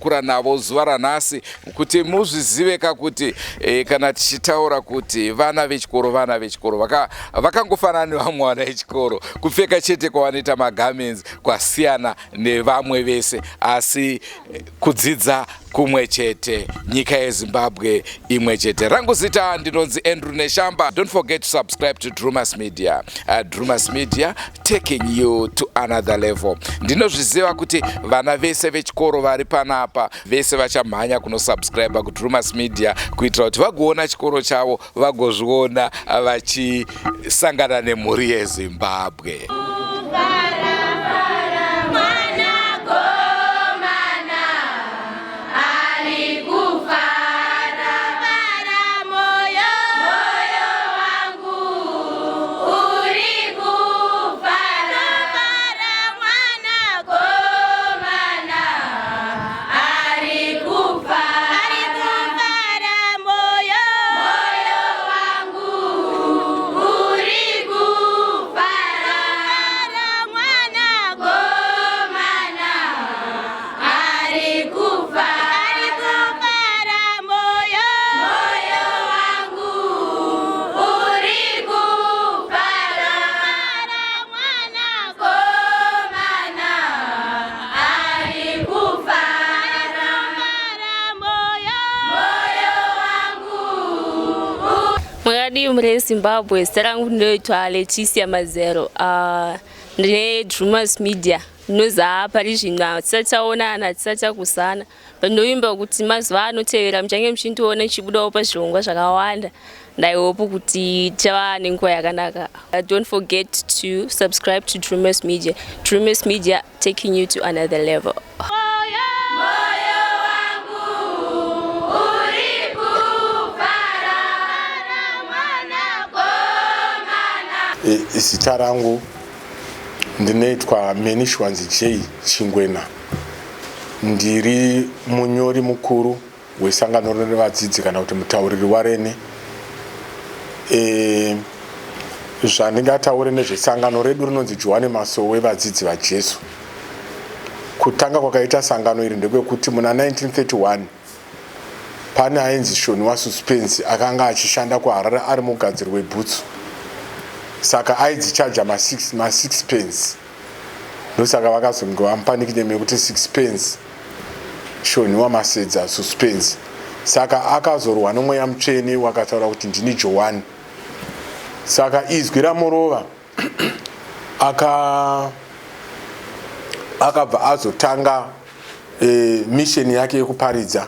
Tichakurukura navo zuva ranhasi kuti muzviziveka kuti e, kana tichitaura kuti vana vechikoro, vana vechikoro vakangofanana nevamwe vana vechikoro, kupfeka chete kwavanoita magarments kwasiyana nevamwe vese, asi kudzidza kumwe chete, nyika yeZimbabwe imwe chete. Rangu zita ndinonzi Andrew Neshamba. Don't forget to subscribe to Drumas Media. Drumas Media, taking you to another level. Ndinozviziva kuti vana vese vechikoro vari panapa vese vachamhanya kunosubscribe kuDrumas Media kuitira kuti vagoona chikoro chavo, vagozviona vachisangana nemhuri yeZimbabwe. Mwanakomana ari kufara, fara moyo, moyo wangu uri kufara, fara, mwanakomana ari kufara, ari kufara, moyo, moyo wangu uri kufara, fara, mwanakomana ari kufara, ari kufara, moyo, moyo wangu uri kufara, fara, mwanakomana ari kufara, fara, moyo, moyo wangu. Mwakadii muri Zimbabwe? Zita rangu ndinoitwa Leticia Mazero. Ndine Drumas Media. Ndinoziva pari zvino hatisati taonana, hatisati takuzana, but ndovimba kuti mazuva anotevera muchange muchindiona ndichibudawo pazvirongwa zvakawanda. Ndaihope kuti tichava nenguva yakanaka. Don't forget to subscribe to Drumas Media. Drumas Media, taking you to another level. Moyo, moyo wangu uri kufara, mwanakomana. Zita rangu ndinoitwa Menishwanzi J Chingwena. Ndiri munyori mukuru wesangano revadzidzi, kana kuti mutauriri warene. Zvandingataure nezvesangano redu rinonzi Johane Masowe Vadzidzi vaJesu, kutanga kwakaita sangano iri ndekwekuti muna 1931 pane ainzi Shoniwa Suspense akanga achishanda kuHarare ari mugadziri webhutsu, saka aidzichaja ma6 pence. Ndosaka vakazonge vamupa nickname yekuti Six Pence, Shoniwa Masedza Suspense. Saka akazorwa nomweya mutsvene wakataura kuti, "Ndini Johani." Saka izwi ramurova, akabva azotanga mission yake yekuparidza,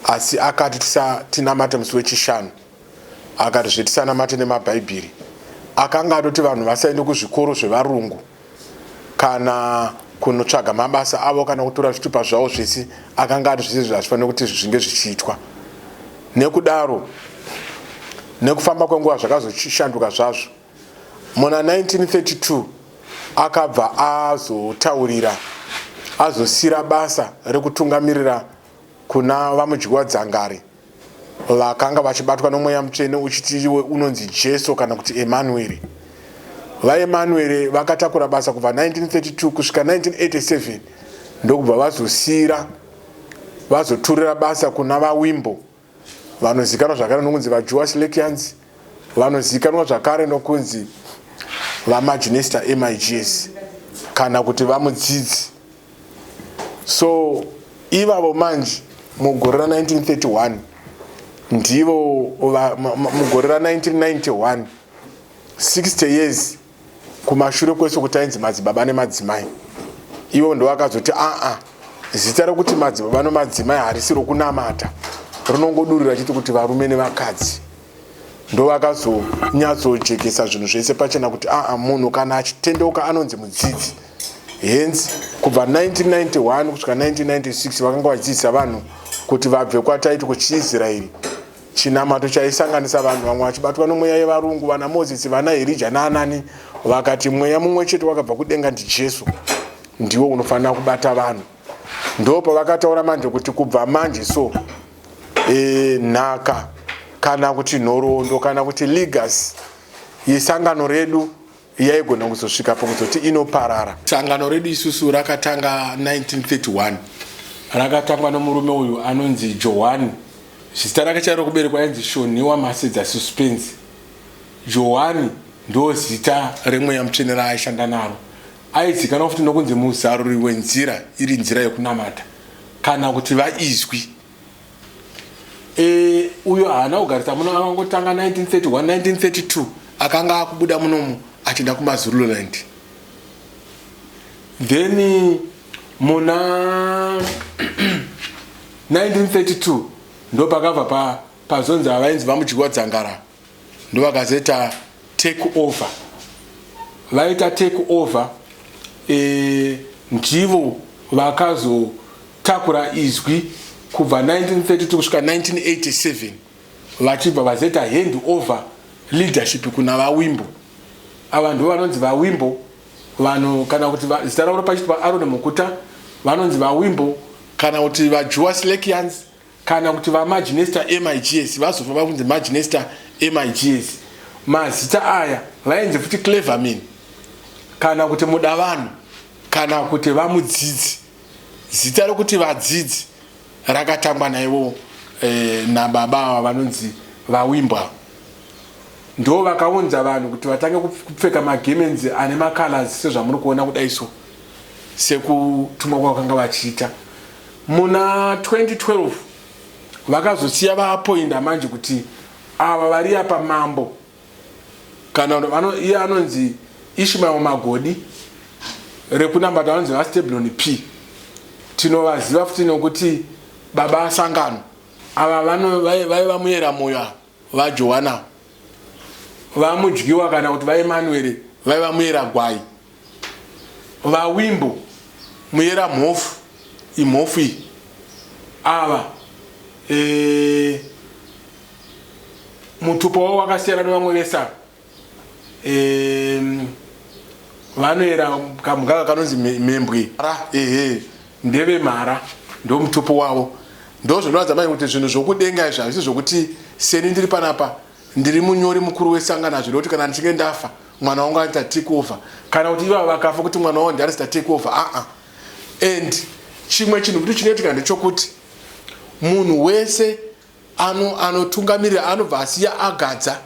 asi akati tinamate musi wechishanu. Akati zvetisanamate nemabhaibheri. Akanga atoti vanhu vasaende kuzvikoro zvevarungu kana kunotsvaga mabasa avo kana kutora zvitupa zvavo zvese. Akanga ati zvese zvazvifanira kuti zvinge zvichiitwa. Nekudaro, nekufamba kwenguva zvakazoshanduka zvazvo. Muna 1932 akabva azotaurira, azosira basa rekutungamirira kuna vaMudyiwa Dzangare, vakanga vachibatwa nomweya mutsvene uchiti iwe unonzi Jesu kana kuti Emanueri. VaEmanueri vakatakura basa kubva 1932 kusvika 1987, ndokubva vazosiyira, vazoturira basa kuna vaWimbo, vanozivikanwa zvakare nokunzi vaJuas Lekians, vanozivikanwa zvakare nokunzi vaMaginesta Migs kana kuti vamudzidzi. So ivavo manje mugore ra1931 ndivo mugore ra1991, 60 years kumashure kwese kuti ainzi madzibaba nemadzimai, ivo ndo vakazoti, "Aa, zita rekuti madzibaba nomadzimai harisi rokunamata, rinongodurira chiti kuti varume nevakadzi." Ndo vakazonyatsojekesa zvinhu zvese pachena kuti, aa, munhu kana achitendeuka anonzi mudzidzi. Hence kubva 1991 kusvika 1996 vakanga vachidzidzisa vanhu kuti vabve kwataiti kuchiIsraeri, chinamato chaisanganisa vanhu, vamwe vachibatwa nomweya yevarungu, vana Mozisi, vana Erija naanani. Vakati mweya mumwe chete wakabva kudenga ndiJesu, ndiwo unofanira kubata vanhu. Ndo pavakataura manje kuti kubva manje so nhaka kana kuti nhoroondo kana kuti legacy yesangano redu yaigona kuzosvika pakuzoti inoparara. Sangano redu isusu rakatanga 1931. Rakatangwa nomurume uyu anonzi Johani. Zita rake chairo kuberekwa ainzi Shoniwa Masedza Suspense. Johani ndo zita remweya mutsvene raaishanda naro. Aizikanwa futi nokunzi muzaruri wenzira iri nzira yokunamata kana kuti vaizwi. E, uyo haana kugarisa muno akangotanga 1931 1932 akanga akubuda munomu achienda kumaZululand. Then muna 1932 ndopakabva pa pazonzi havainzi vamudyiwa dzangara ndovakazoita take over vaita take over e, ndivo vakazotakura izwi kubva 1932 kusvika 1987 vachibva vazoita hand over leadership kuna vawimbo ava ndivo vanonzi vawimbo vanhu kana kuti zita ravo pachiti vaaroni mukuta vanonzi vawimbo kana kuti vajuas lekians kana kuti vamaginesta migs vazofa vakunzi maginesta migs mazita aya vainzi futi cleverman kana kuti mudavanhu kana kuti vamudzidzi zita rokuti vadzidzi rakatangwa naivo eh, nababa ava vanonzi vawimbwa ndo vakaunza vanhu kuti vatange kupfeka magemenzi ane macolors sezvamuri kuona kudai so sekutumwa kwavakanga vachiita muna 2012 vakazosiya vaapoinda manje kuti ava vari apa mambo kana iye anonzi ishmael magodi rekunambata vanonzi vastablon p tinovaziva futi nokuti baba asangano ava vaiva muyera moyo ava vajohana vamudyiwa kana kuti vaemanueri vaiva muyera gwai vawimbo muyera mhofu imhofu iyi ava e, mutupo wavo wakasiyana nevamwe vese ava e, vanoera kamhuka kanonzi mhembwe ra ehe ndevemhara ndomutupo wavo ndozvinoratidza manje kuti zvinhu zvokudenga izvi hazvisi zvokuti seni ndiri panapa ndiri munyori mukuru wesangano hazvidi kuti kana ndichinge ndafa mwana wangu anoita take over kana kuti ivava vakafa kuti mwana wangu ndianosita take over aa and chimwe chinhu kuti chinoitika ndechokuti munhu wese anotungamirira ano anobva asiya agadza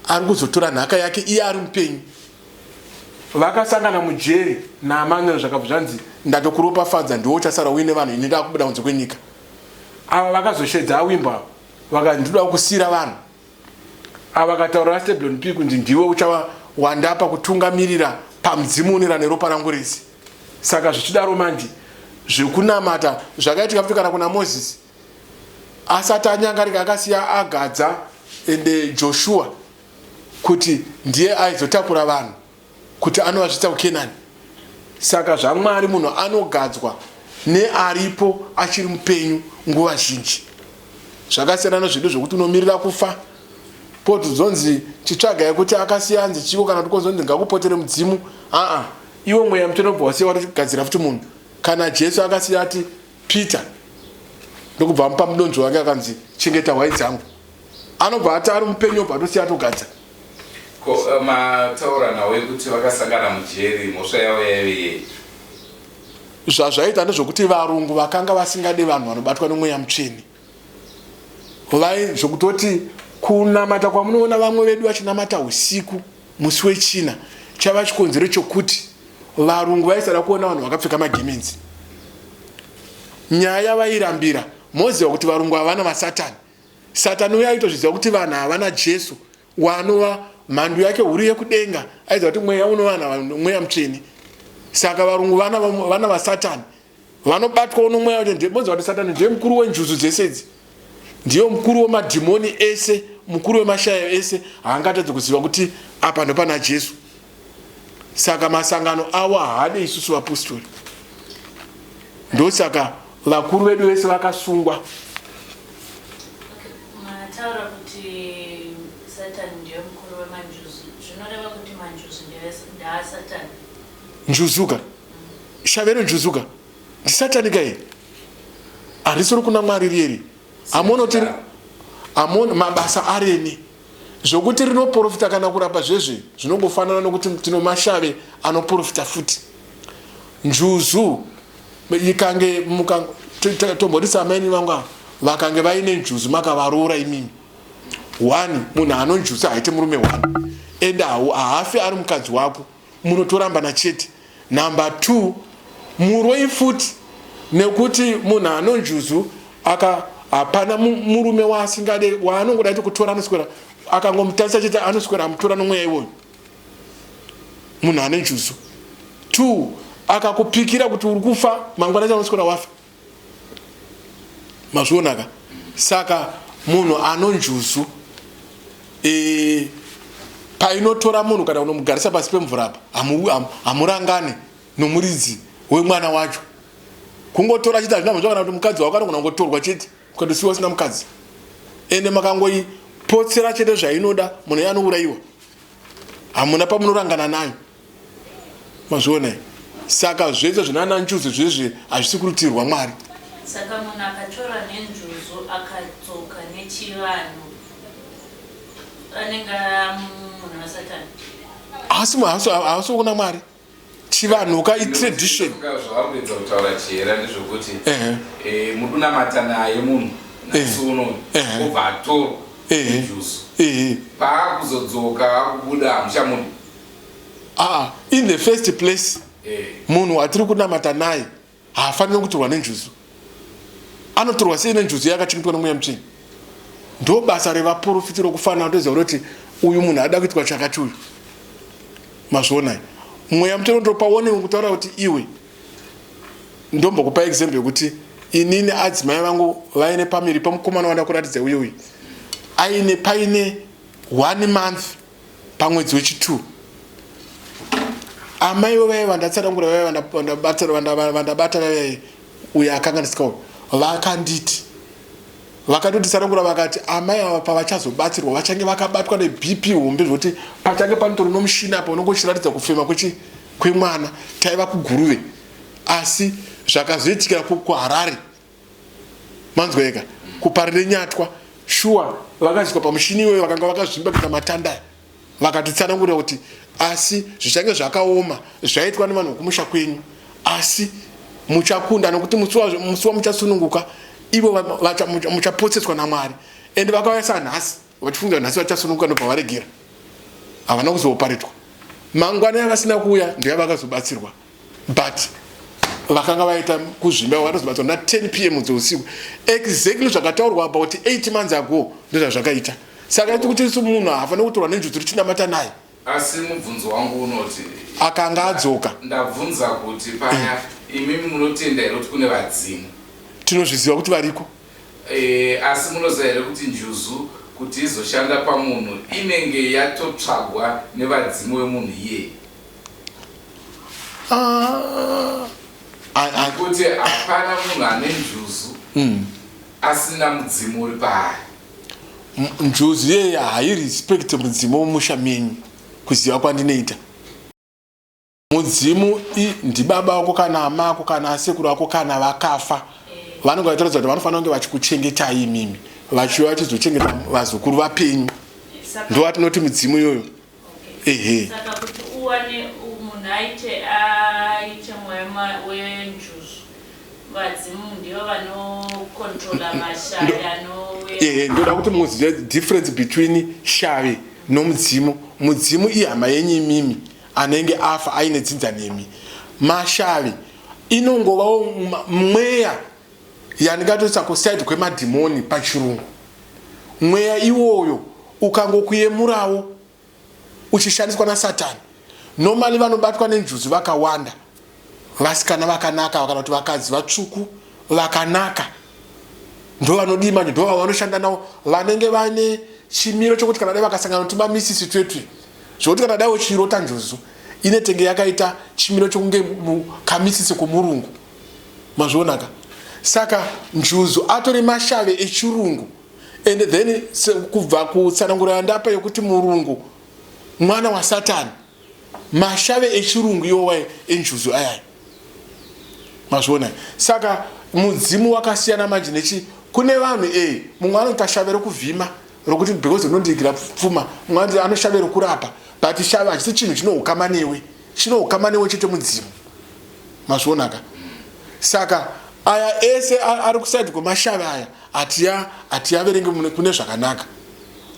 ari kuzotora nhaka yake iye ari mupenyu vakasangana mujeri naamanuel zvakabva zvanzi ndatokuropafadza ndiwo uchasara uine vanhu ini ndakubuda kunze kwenyika ava vakazoshedza awimbo vakati ndinoda kusiyira vanhu ava vakataura vasteblon p kunzi ndiwe uchava wandapa kutungamirira pamudzimu unera neropa rangu rese saka zvichidaro manje zvekunamata zvakaitika futi kana kuna mozisi asati anyangarika akasiya agadza ende joshua kuti ndiye aizotakura vanhu kuti anovasvitsa kukenani saka zvamwari munhu anogadzwa nearipo achiri mupenyu nguva zhinji zvakasiyana nezvedu zvekuti unomirira kufa poti zonzi chitsvagai kuti akasiya anzi chiko kana kuti kozonzi ngakupotere mudzimu aa iwo mweya mutsvene ubva wasiya watogadzira futi munhu kana jesu akasiya ati peter ndokubva amupa mudonzvo wake akanzi chengeta hwai dzangu anobva ati ari mupenyu obva atosiya atogadza Ko eh, mataura nawo yekuti vakasangana mujeri mhosva yavo yaive yei? Zvazvaita ndezvokuti varungu vakanga vasingade vanhu vanobatwa nomweya mutsvene. Vai zvokutoti kunamata kwamunoona vamwe vedu vachinamata usiku musi wechina chaiva chikonzero chokuti varungu vaisada kuona vanhu vakapfeka magemenzi. Nyaya yavairambira moziva kuti varungu havana masatani. Satani uya aitozviziva kuti vanhu havana Jesu waanova mhandu yake huru yekudenga aiziva kuti mweya unovana mweya mutsvene saka varungu vana vana vasatani vanobatwawo nomweya wacho moziva kuti satani ndiye mukuru wenjuzu dzese idzi ndiye mukuru wemadhimoni ese mukuru wemashayo ese haangatadzi kuziva kuti apa ndopana jesu saka masangano avo haade isusu vapostori ndosaka vakuru vedu vese vakasungwa Mataura kuti Satani ndiye mukuru wemanjuzu. Zvinoreva kuti manjuzu ndeaSatani. Njuzuka. Shavero njuzuka. Ndisatani kai. Harisiri kuna Mwari rieri. Amono tiri amono mabasa areni. Zvokuti rinoprofita kana kurapa zvezve zvinongofanana nokuti tino mashave anoprofita futi. Njuzu ikange muka Tomboti samaini vangu ava vakange vaine njuzu makavaroora imimi. One, munhu anonjusa haite murume one. And haafi ari mukadzi wako. Munotorambana chete. Number 2, muroi futi nekuti munhu anonjuzu aka hapana murume waasingade waanongoda ati kutora anoswera akangomutarisa chete anoswera amutora nomweya iwoyo. Munhu ane njuzu. 2 akakupikira kuti uri kufa mangwana acho anoswera wafa. Mazvionaka? Saka munhu anonjuzu e, painotora munhu kana kunomugarisa pasi pemvura apa hamurangane nomuridzi wemwana wacho. Kungotora chete hazvina mhosva kana kuti mukadzi wako anogona kungotorwa chete ukatosiiwa usina mukadzi. Ende makangoipotsera chete zvainoda munhu iye anourayiwa. Hamuna pamunorangana nayo. Mazviona? Saka zvese zvinana njuzu zvezve hazvisi kurutivi rwaMwari. Saka munhu akatora nenjuzu akadzoka nechivanhu anenge munhu wasatani. Haasi kuna Mwari. Chivanhu ka itradition. Zvavari kuedza kutaura Chihera ndezvekuti eh, mudunamata naye munhu nhasi uno obva atorwa nenjuzu. Paakuzodzoka akubuda hamuchamudi. Ah, in the first place munhu watiri kunamata naye haafaniri kutorwa nenjuzu. Anotorwa sei nenjuzu yakachengetwa nomweya mutsvene? Ndo basa revaporofiti rokufanira kutoziva kuti uyu munhu ada kuitwa chakati uyu. Mazviona? Mweya mutsvene unotopa warning kutaura kuti iwe ndombokupa example yekuti inini adzimai vangu vaine pamiri pamukomana wanda kuratidza uye uyu aine paine 1 month pamwedzi wechi2 amai vaiva vandatsanangura vaiva vandabata vaiva uyo akanganisika uyo vakanditi vakatotitsanangura vakati amai ava pavachazobatsirwa vachange vakabatwa nebp hombe zvekuti pachange panotori nomushini apa unenge uchiratidza kufema kwemwana. Taiva kuGuruve asi zvakazoitikira kuHarare manzwa ega kuparire nyatwa shuwa vakaiswa pamushini iyoyo vakanga vakazvimba kuita matanda vakatitsanangurira kuti asi zvichange zvakaoma zvaitwa nevanhu vekumusha kwenyu asi muchakunda nokuti musi wamuchasununguka ivo muchapotseswa naMwari. Ende vakauya sanhasi vachifunga nhasi vachasununguka ndobva varegera havana kuzooparetwa mangwana yavasina kuuya ndoyavakazobatsirwa but vakanga vaita kuzvimba vakatozobatsirwa na 10 p.m. dzeusiku exactly zvakataurwa about 8 months ago ndozvazvakaita. Saka iti kuti isu munhu haafaniri kutorwa nenjuzu richinamata naye. Asi mubvunzo wangu unoti akanga adzoka. Ndabvunza kuti paya imimi munotenda here kuti kune vadzimu? Tinozviziva kuti variko. Asi munoziva here kuti njuzu kuti izoshanda pamunhu inenge yatotsvagwa nevadzimu vemunhu iyeye? Nekuti hapana munhu ane njuzu asina mudzimu uri paari. Njuzu iyeye hairespect mudzimu wemusha menyu kuziva kwandinoita. Mudzimu ndibaba vako kana amako kana asekuru ako kana vakafa vanenge vachitaridza kuti vanofanira kunge vachikuchengetai imimi vachiuya vachizochengeta vazukuru vapenyu. Ndovatinoti mudzimu iyoyo. Ehe. Saka kuti uwane munhu aite aite mweya wenjuzu vadzimu ndivo vanokontrola mashavi anouya. Ehe, ndoda kuti muzive difference between shavi nomudzimu. Mudzimu ihama yenyu imimi anenge afa aine dzinza nemi. Mashavi inongovawo mweya yandingatoisa kuside kwemadhimoni pachirungu. Mweya iwoyo ukangokuyemurawo uchishandiswa nasatani. Normally vanobatwa nenjuzu vakawanda vasikana vakanaka kana kuti vakadzi vatsvuku vakanaka ndo vanodii manje ndo vavanoshanda navo vanenge vane chimiro chokuti kana dai vakasangana notumamisisi twetwe zvokuti kana dai uchirota njuzu inetenge yakaita chimiro chokunge kamisisi komurungu. Mazvionaka? Saka njuzu atori mashave echirungu and then kubva kutsanangura yandapa yekuti murungu mwana wasatani, mashave echirungu iwowa enjuzu ayaya. Mazviona? Saka mudzimu wakasiyana manje nechi kune vanhu mumwe anoita shave rekuvhima rokuti because rinondiigira pfuma, mumwe anoshave rekurapa, but shave hachisi chinhu chinohukama newe, chinohukama newe chete mudzimu. Mazvionaka? Saka Aya ese ari kusaidi kwemashavi aya atiya atiyaverenge kune zvakanaka.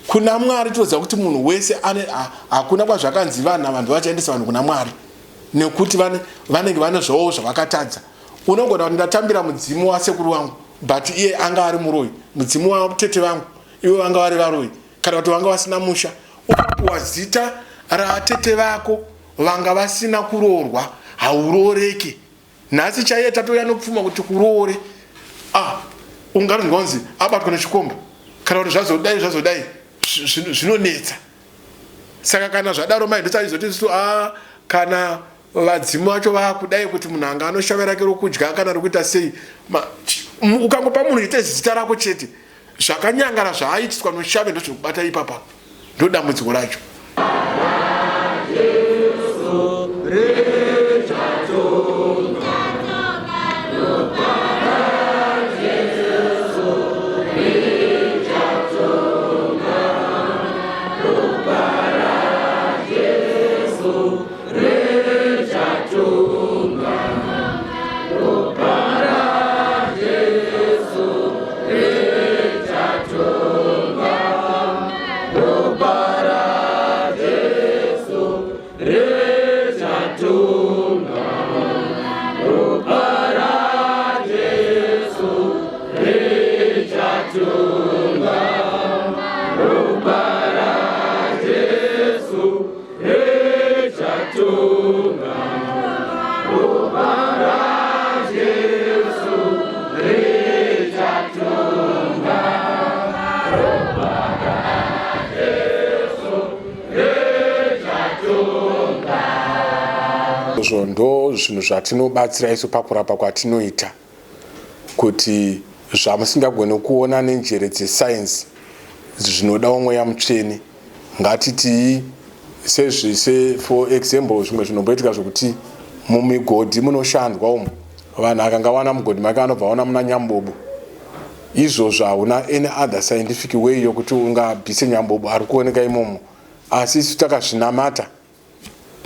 Kuna Mwari tinoziva kuti munhu wese ane hakuna kwazvakanzi vanhu vanhu vachaendesa vanhu kuna Mwari nekuti vanenge vane zvavo zvavakatadza. Unogona kuti ndatambira mudzimu wasekuru wangu but iye anga ari muroyi, mudzimu watete vangu ivo vanga vari varoyi kana kuti vanga vasina musha. Ukapuwa zita ratete vako vanga vasina kuroorwa haurooreke. Nhasi chaiye tatouya nopfuma kuti kuroore ah ungarinzwa kunzi abatwa nechikomba kana kuti zvazodai zvazodai zvinonetsa saka kana zvadaro mai ndosaizoti isu a ah, kana vadzimu vacho vaakudai kuti munhu anga anoshava rake rokudya kana rokuita sei ukangopa munhu ite zita rako chete zvakanyangara zvaaitiswa noshave ndozvinokubata ipapa ndodambudziko racho. Izvo ndo zvinhu zvatinobatsira isu pakurapa kwatinoita kuti zvamusingagone kuona nenjere dzesainzi zvinodawo mweya mutsvene Ngatitii sezvi se for example zvimwe zvinomboitika zvekuti mumigodhi munoshandwa umu vanhu akanga wana mugodhi make anobva aona muna nyambobo izvozvo hauna any other scientific way yokuti ungabvise nyambobo ari kuoneka imomo asi isu takazvinamata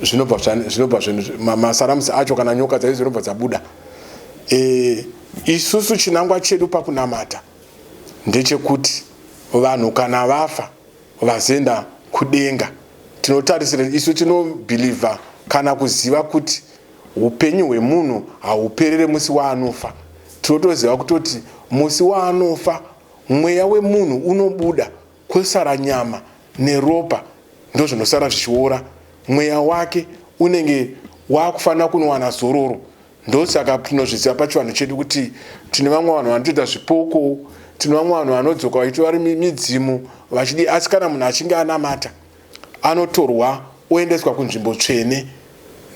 zvinobva zvinobva masaramusi acho kana nyoka dzaidzo dzinobva dzabuda e, isusu chinangwa chedu pakunamata ndechekuti vanhu kana vafa vazoenda kudenga tinotarisira isu tinobhilivha kana kuziva kuti upenyu hwemunhu hauperere musi waanofa tinotoziva kutoti musi waanofa mweya wemunhu unobuda kwosara nyama neropa ndozvinosara zvichiora mweya wake unenge wakufanira kunowana zororo Ndosaka tinozviziva pachivanhu chedu kuti tine vamwe vanhu vanotoita zvipoko, tine vamwe vanhu vanodzoka vachiti vari midzimu vachidii, asi kana munhu achinge anamata anotorwa oendeswa kunzvimbo tsvene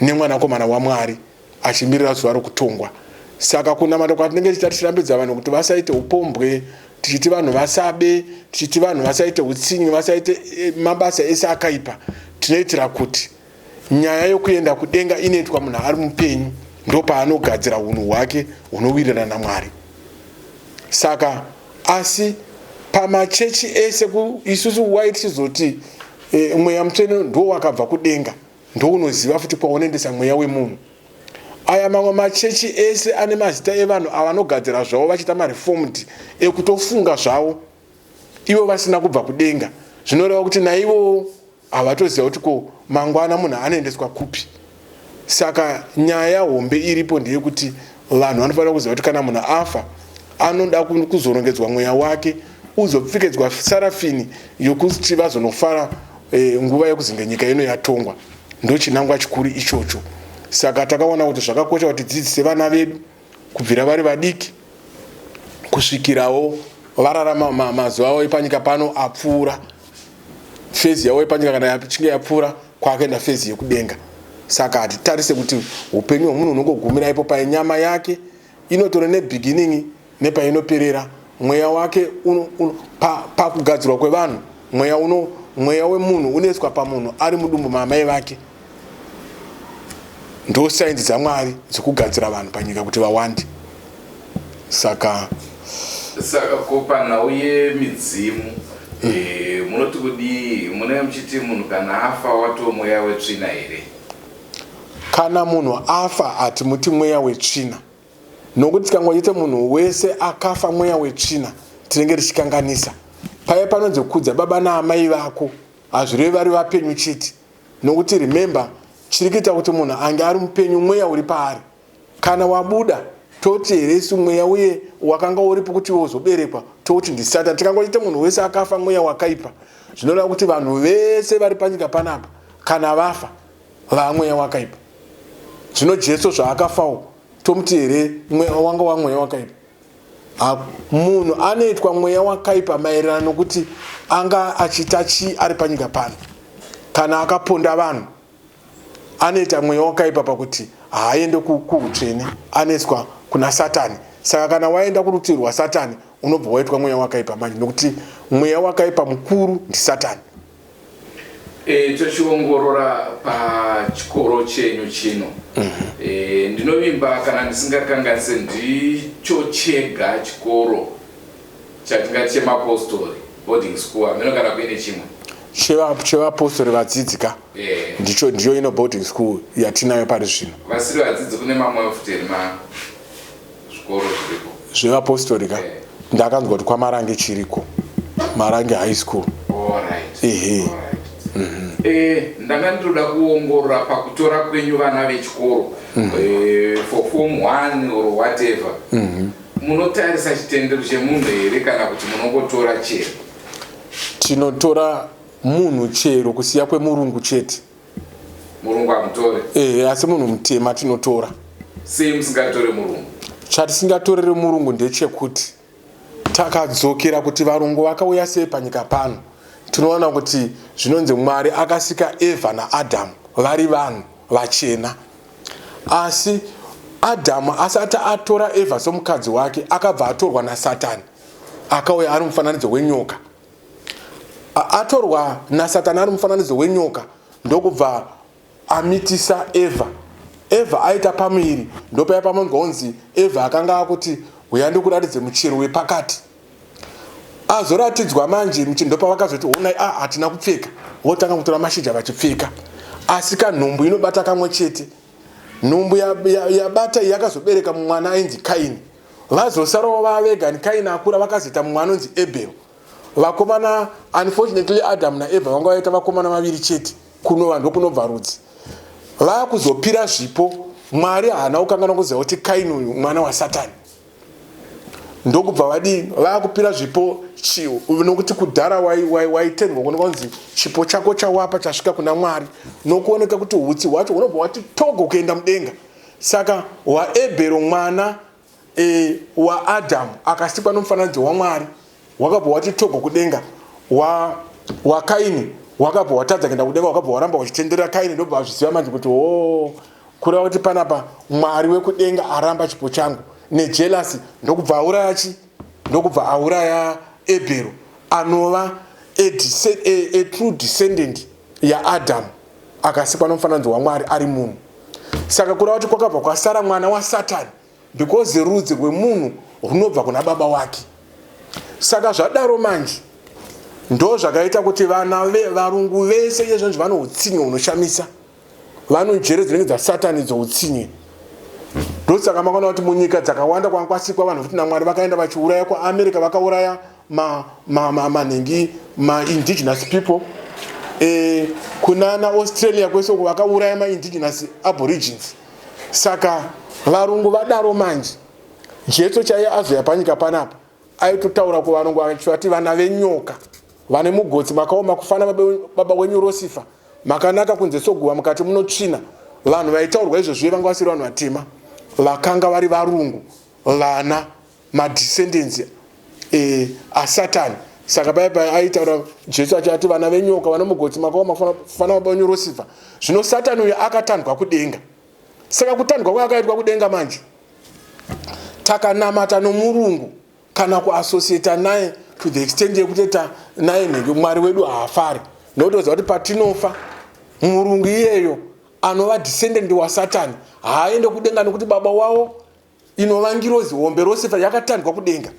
nemwanakomana waMwari achimirira zuva rokutongwa. Saka kunamata kwatinenge tichiita tichirambidza vanhu kuti vasaite upombwe, tichiti vanhu vasabe, tichiti vanhu vasaite utsinye, vasaite eh, mabasa ese akaipa, tinoitira kuti Nyaya yokuenda kudenga inoitwa munhu ari mupenyu ndopaanogadzira hunhu hwake hunowirirana naMwari. Saka asi pamachechi ese isusu wai tichizoti e, mweya mutsvene ndo wakabva kudenga ndounoziva futi kwaunoendesa mweya wemunhu. Aya mamwe machechi ese ane mazita evanhu avanogadzira zvavo vachiita mareformed ekutofunga zvavo ivo vasina kubva kudenga zvinoreva kuti naivowo havatoziva kuti ko mangwana munhu anoendeswa kupi saka nyaya hombe iripo ndeyekuti vanhu vanofanira kuziva kuti kana munhu afa anoda kuzorongedzwa mweya wake uzopfekedzwa sarafini yokuti vazonofara e, nguva yekuzenge nyika ino yatongwa ndochinangwa chikuru ichocho saka takaona kuti zvakakosha kuti tidzidzise vana vedu kubvira vari vadiki kusvikirawo vararama mazuva avo epanyika pano apfuura fezi yavo yepanyika kana yachinge yapfuura kwakuenda fezi yekudenga saka hatitarise kuti upenyu hwemunhu unongogumira ipo paye nyama yake inotore nebeginning nepainoperera mweya wake pakugadzirwa pa kwevanhu mweya uno mweya wemunhu unoiswa pamunhu ari mudumbu maamai vake ndo sainzi dzamwari dzekugadzira vanhu panyika kuti vawande saka saka ko panhau yemidzimu mm. e, munoti kudii munenge muchiti munhu kana afa watoo mweya wetsvina here kana munhu afa hatimuti mweya wetsvina. Nokuti tikangochita munhu wese akafa mweya wetsvina, tinenge tichikanganisa. Paya panonzi kudza baba naamai vako, hazvirevi vari vapenyu chete. Nokuti remember, chiri kuita kuti munhu ange ari mupenyu mweya uri paari. Kana wabuda, toti here isu mweya uye wakanga uripo kuti iwe uzoberekwa, toti ndisatani. Tikangochita munhu wese akafa mweya wakaipa, zvinoreva kuti vanhu vese vari panyika panapa kana vafa vamweya wakaipa. Zvino Jesu zvaakafawo, tomuti here mweya wanga wamweya wakaipa? Munhu anoitwa mweya wakaipa maererano nokuti anga achiita chii ari panyika pano. Kana akaponda vanhu, anoita mweya wakaipa pakuti haaende kuhutsvene, anoiswa kuna Satani. Saka kana waenda kurutivi rwaSatani, unobva waitwa mweya wakaipa manje, nokuti mweya wakaipa mukuru ndiSatani. E, tochiongorora pachikoro chenyu chino. E, ndinovimba kana ndisingakanganise ndicho chega chikoro chatingati chemapostori boarding school, hameno kana kuine chimwe. Chevapostori vadzidzi ka? E. Ndicho, ndiyo ino boarding school yatinayo pari zvino. Vasiri vadzidzi kune mamwe futi here zvikoro zviripo? Zvevapostori ka? E. Ndakanzwa kuti kwaMarange chiriko, Marange High School. Alright. Ehe. Alright. Ndanga ndinoda kuongorora pakutora kwenyu vana vechikoro for form 1 or whatever. Munotarisa chitendero chemunhu here kana kuti munongotora chero? Tinotora munhu chero, kusiya kwemurungu chete. Murungu hamutore? Ehe, asi munhu mutema tinotora. Sei musingatore murungu? Chatisingatorere murungu ndechekuti takadzokera kuti varungu vakauya sei panyika pano, tinoona kuti zvinonzi Mwari akasika Evha naAdhamu vari vanhu vachena, asi Adhamu asati atora Evha somukadzi wake akabva atorwa naSatani, akauya ari mufananidzo wenyoka. Atorwa naSatani ari mufananidzo wenyoka, ndokubva amitisa Evha. Evha aita pamuviri, ndopaya pamanzwa kunzi Evha akanga akuti, "Uya ndikuratidze muchero wepakati." Azoratidzwa manje muchero, ndopavakazoti, "Honai, a hatina kupfeka." Votanga kutora mashizha vachipfeka. Asi kanhumbu inobata kamwe chete. Nhumbu yabata iyi yakazobereka mwana ainzi Kaini. Vazosarawo vavega, Kaini akura, vakazoita mumwe anonzi Ebhero. Vakomana, unfortunately Adamu naEvha vanga vaita vakomana vaviri chete, kunova ndokunobva rudzi. Vakuzopira zvipo, Mwari haana kukanganwa kuziva kuti Kaini uyu mwana waSatani. Ndokubva vadii, vakupira zvipo, nokuti kudhara waitendwa kuoneka kunzi chipo chako chawapa chasvika kuna Mwari, nokuoneka kuti hutsi hwacho hunobva wati togo kuenda mudenga. Saka waEbhero mwana waAdhamu akasikwa nomufananidzo waMwari wakabva wati togo kudenga, waKaini wakabva watadza kuenda kudenga, wakabva waramba uchitenderera. Kaini ndobva azviziva manje kuti o kureva kuti panapa Mwari wekudenga aramba chipo changu, nejealousy ndokubva auraya chi ndokubva auraya Ebhero, anova a true descendant yaAdhamu akasikwa nomufananidzo waMwari ari munhu. Saka kureva kuti kwakabva kwasara mwana waSatani, because rudzi rwemunhu runobva kuna baba wake. Saka zvadaro manje, ndo zvakaita kuti vana varungu vese yezvonzi vano utsinye hunoshamisa, vano njere dzinenge dzasatani dzoutsinye. Ndosaka makaona kuti munyika dzakawanda kwanga kwasikwa vanhu futi naMwari vakaenda vachiuraya. KuAmerica vakauraya manhingi maindigenous people, kunana Australia kwese uko vakauraya maindigenous aborigines. Saka varungu vadaro manje, Jesu chaiye azoya panyika panapa aitotaura kuvarungu achivati, "Vana venyoka, vane mugotsi makaoma kufana baba wenyu Rosifa, makanaka kunze soguva, mukati munotsvina." Vanhu vaitaurwa izvozvo vanga vasiri vanhu vatema, vakanga vari varungu, vana madescendants aSatani. Saka paya paya aitaura Jesu achati, "Vana venyoka, vana mugotsi makaoma kufana baba wenyu Rosifa." Zvino Satani uyu akatandwa kudenga. Saka kutandwa kwaakaitwa kudenga manje, takanamata nomurungu kana kuassociata naye to the extent yekutoita naye nhingi, Mwari wedu haafari, nokutoziva kuti patinofa murungu iyeyo anova descendant waSatani haaende kudenga, nokuti baba wavo inova ngirozi hombe Rosifa yakatandwa kudenga,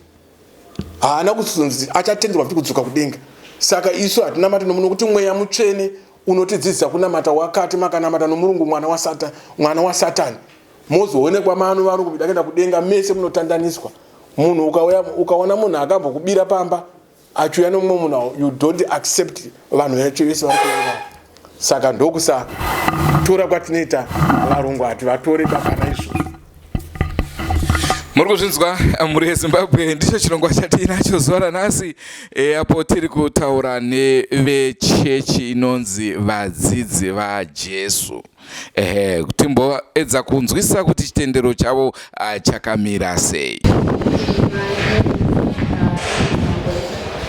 haana kuzonzi achatenderwa futi kudzoka kudenga. Saka isu hatinamati nomuno, nokuti Mweya Mutsvene unotidzidzisa kunamata wakati makanamata nomurungu mwana waSatani, mwana waSatani. Mozoonekwa mano varungu midakenda kudenga mese munotandaniswa. Munhu ukauya ukaona munhu akambokubira pamba achiuya nomumwe munhu, you don't accept vanhu vacho vese vari kuuya. Saka ndokusatora kwatinoita varungu, hativatore bakana izvozvo. Muri kuzvinzwa, mhuri yeZimbabwe, ndicho chirongwa chatiinacho zuva ranhasi, apo tiri kutaura nevechechi inonzi Vadzidzi vaJesu, ehe, timboedza kunzwisisa kuti chitendero chavo chakamira sei.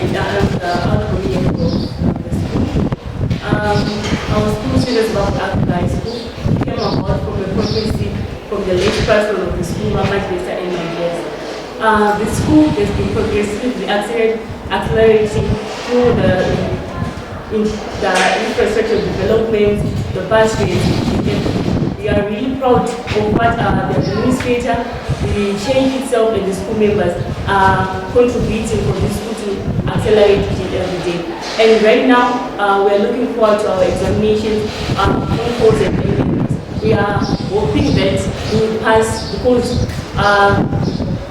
And I'm the outgoing head of the school. Our school, Children's Zimbabwe Africa High School, came about from a prophecy from the late patron of the school, Mama Jesa and my. The school has been progressively accelerating through the infrastructure development, the pathways. We are really proud of what the administrator, the church itself, and the school members are contributing for this school to accelerate each and every day. And right now, we are looking forward to our examinations, Form 4s and A. We are hoping that we will pass because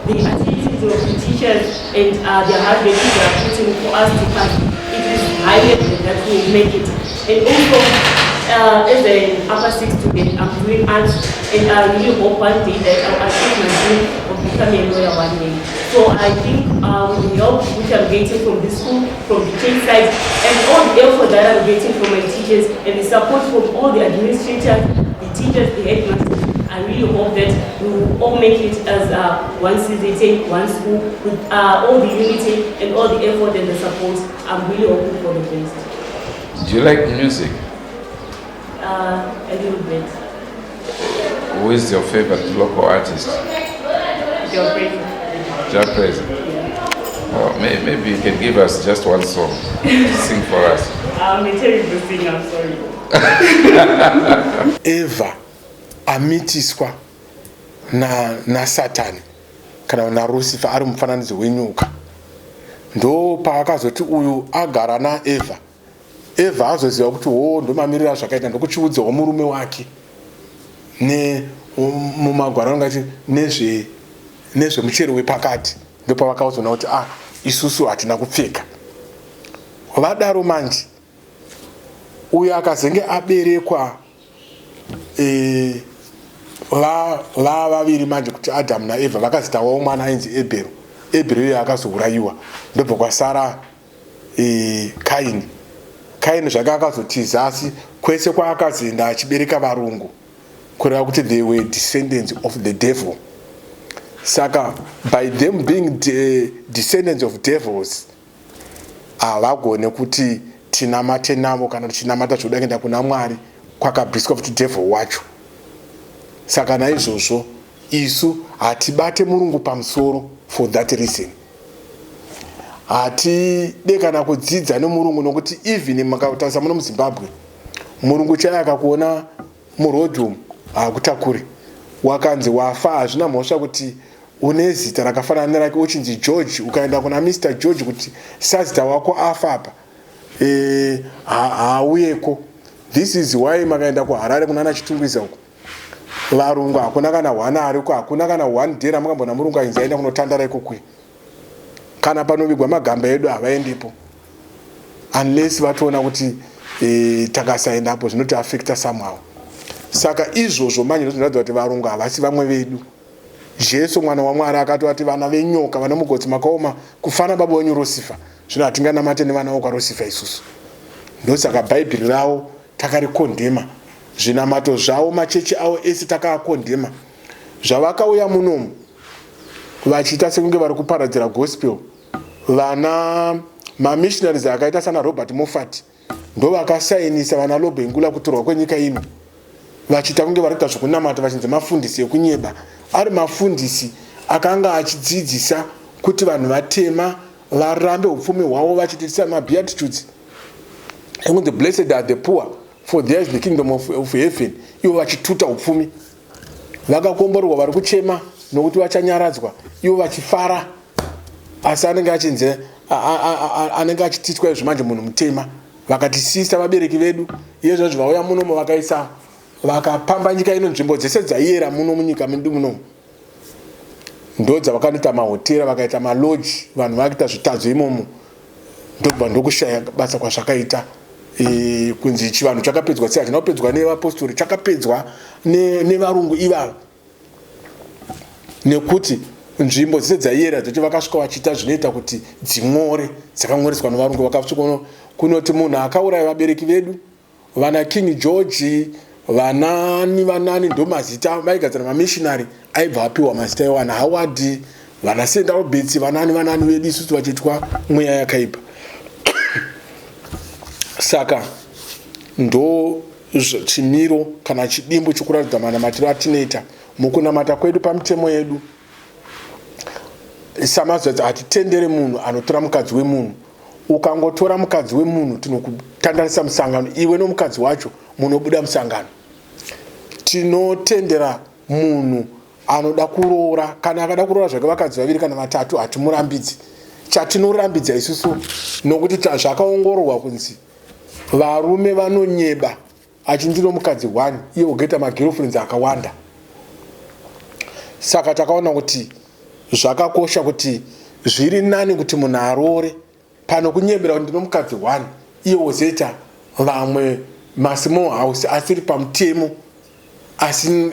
the activities of the teachers and the hard work they are putting for us to pass, it is highly that we will make it. And also, as an upper six student, I'm doing arts, and I really hope one day that I'll achieve my dream of becoming a lawyer one day. So I think with the help which I'm getting from the school, from the church side, and all the effort that I'm getting from my teachers, and the support from all the administrators, the teachers, the headmasters, I really hope that we will all make it as one CZT, one school, with all the unity and all the effort and the support. I'm really hoping for the best. Do you like music? A little bit. Who is your favorite local artist? Jah Prayzah. Jah Prayzah. Oh, maybe you can give us just one song to sing for us. I'm a terrible singer, I'm sorry. Eva amitiswa naSatani kana naLucifer ari mufananidzo wenyoka, ndo paakazoti uyu agara naEvha. Evha azoziva kuti wo ndomamiriro azvakaita, ndokuchiudzawo murume wake mumagwaro anongati nezvemuchero wepakati. Ndopavakazoona kuti, ah, isusu hatina kupfeka. Vadaro manje, uyo akazenge aberekwa, va vaviri manje, kuti Adhamu naEvha vakazita wavo mwana ainzi Ebhero. Ebhero iyoyo akazourayiwa, ndobva kwasara Kaini. Kaini zvake akazotiza, asi kwese kwaakazoenda achibereka varungu, kureva kuti they were descendants of the devil. Saka by them being descendants of devils, havagone kuti tinamate navo kana tichinamata zvoda kuenda kuna Mwari kwakabviswa kuti devil wacho. Saka naizvozvo isu hatibate murungu pamusoro. For that reason hatide kana kudzidza nemurungu, nokuti even makatarisa muno muZimbabwe, murungu chaiye akakuona muroad umu hakutakuri. Wakanzi wafa, hazvina mhosva kuti une zita rakafanana nerake, uchinzi George, ukaenda kuna Mr George kuti sazita wako afa apa, hauyeko. This is why makaenda kuHarare kunana Chitungwiza uko, varungu hakuna kana hwana ariko, hakuna kana one day ramukambona murungu ainzi aenda kunotandara ikokwe. Kana panovigwa magamba edu havaendepo unless vatoona kuti takasaendapo zvinotiafecta somehow. Saka izvozvo manje ndozvinoratidza kuti varungu havasi vamwe vedu. Jesu mwana waMwari akatovati vana venyoka, vana mugotsi makaoma kufana baba wenyu Lucifer. Zvino hatinganamate nevana vokwaLucifer isusu. Ndosaka Bhaibheri ravo takarikondema, zvinamato zvavo, machechi avo ese takaakondema. Zvavakauya munomu vachiita sekunge vari kuparadzira gospel, vana mamissionaries akaita sana Robert Moffat ndo vakasainisa vana Lobengula kutorwa kwenyika ino, vachiita kunge vari kuita zvokunamata, vachinzi mafundisi ekunyeba, ari mafundisi akanga achidzidzisa kuti vanhu vatema varambe upfumi hwavo, vachitiisa mabeatitudes ekunzi, "Blessed are the poor, for there is the kingdom of heaven," ivo vachituta upfumi. Vakakomborerwa vari kuchema, nokuti vachanyaradzwa, ivo vachifara. Asi anenge achinzi anenge achititwa izvo manje munhu mutema. Vakatisisa vabereki vedu, iye zvazvo vauya munomo vakaisa Vakapamba nyika ino, nzvimbo dzese dzaiyera muno munyika medu muno ndodzavakanoita mahotera, vakaita maloji, vanhu vakuita zvitadzo imomo, ndobva ndokushaya basa kwazvakaita. E, kunzi chivanhu chakapedzwa sei? Hachina kupedzwa nevapostori, chakapedzwa nevarungu ne ivava, nekuti nzvimbo dzese dzaiyera dzacho vakasvika vachiita zvinoita kuti dzin'ore, dzakan'oreswa nevarungu. Vakasvika kunoti munhu akauraya vabereki vedu, vana King George, vanani vanani, ndomazita vaigadzira mamissionary aibva apiwa mazita ewana Howard, vana St Alberts, vanani vanani vedu, isusu vachiitwa mweya yakaipa. Saka ndo chimiro kana chidimbu chikuratidza manamatiro atinoita mukunamata kwedu. Pamitemo yedu samazadzi, hatitendere munhu anotora mukadzi wemunhu. Ukangotora mukadzi wemunhu, tinokutandarisa musangano, iwe nomukadzi wacho munobuda musangano. Tinotendera munhu anoda kuroora, kana akada kuroora zvake vakadzi vaviri kana vatatu, hatimurambidzi. Chatinorambidza isusu, nokuti zvakaongororwa kunzi varume vanonyeba, achindino mukadzi one, iye ugoita magirlfriends akawanda. Saka takaona kuti zvakakosha kuti zviri nani kuti munhu aroore pano kunyebera kuti ndino mukadzi one, iye wozoita vamwe masmall house asiri pamutemo, asi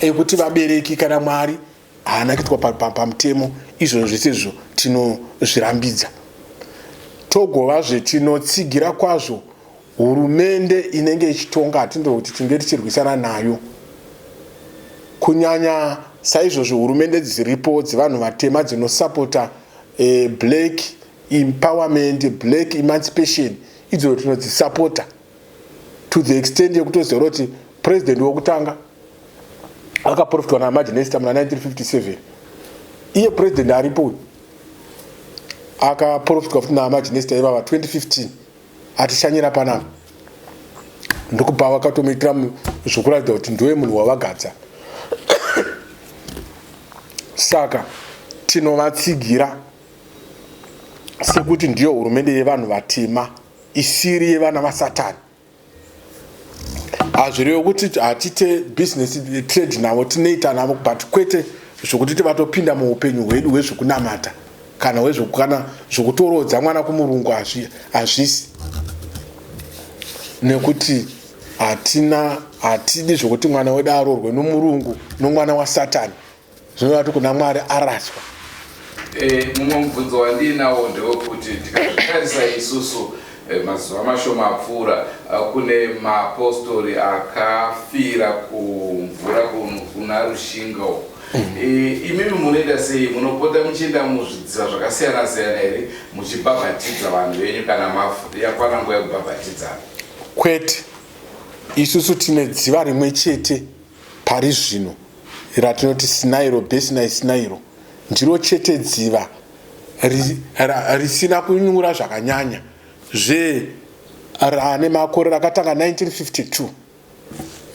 ekuti vabereki kana Mwari haana kuitwa pamutemo. Izvozvo zvese izvo tinozvirambidza. Togovazve tinotsigira kwazvo hurumende inenge ichitonga, hatindiro kuti tinge tichirwisana nayo. Kunyanya saizvozvo hurumende dziripo dzevanhu vatema dzinosapota black empowerment, black emancipation, idzo tinodzisapota to the extent yekutoziva kuti president wekutanga akaprofitwa naMaginesta muna 1957. Iye president aripo uyu akaprofitwa futi naMaginesta ivava 2015 atishanyira panapa, ndokubva vakatomuitira zvokuratidza kuti ndiwe munhu wavagadza. Saka tinovatsigira sekuti ndiyo hurumende yevanhu vatema, isiri yevana vasatani. Hazvirevo kuti hatite business trade navo, tinoita navo, but kwete zvokuti tivatopinda muupenyu hwedu hwezvekunamata kana hwezvokana zvokutorodza mwana kumurungu. Hazvisi nekuti hatina, hatidi zvokuti mwana wedu aroorwe nomurungu, nomwana wasatani. Zvinoreva kuti kuna Mwari araswa. Mumwe mubvunzo wandiinawo ndewekuti tikazvitarisa isusu, mazuva mashoma apfuura kune mapostori akafira kumvura kuna Rushinga uko. Imimi munoita sei? Munopota muchienda muzvidziva zvakasiyana siyana here muchibhabhatidza vanhu venyu kana yakwana nguva yekubhabhatidzana? Kwete, isusu tine dziva rimwe chete pari zvino ratinoti Sinairo Besinai. Sinairo ndiro chete dziva risina kunyura zvakanyanya, zve rane makore, rakatanga 1952.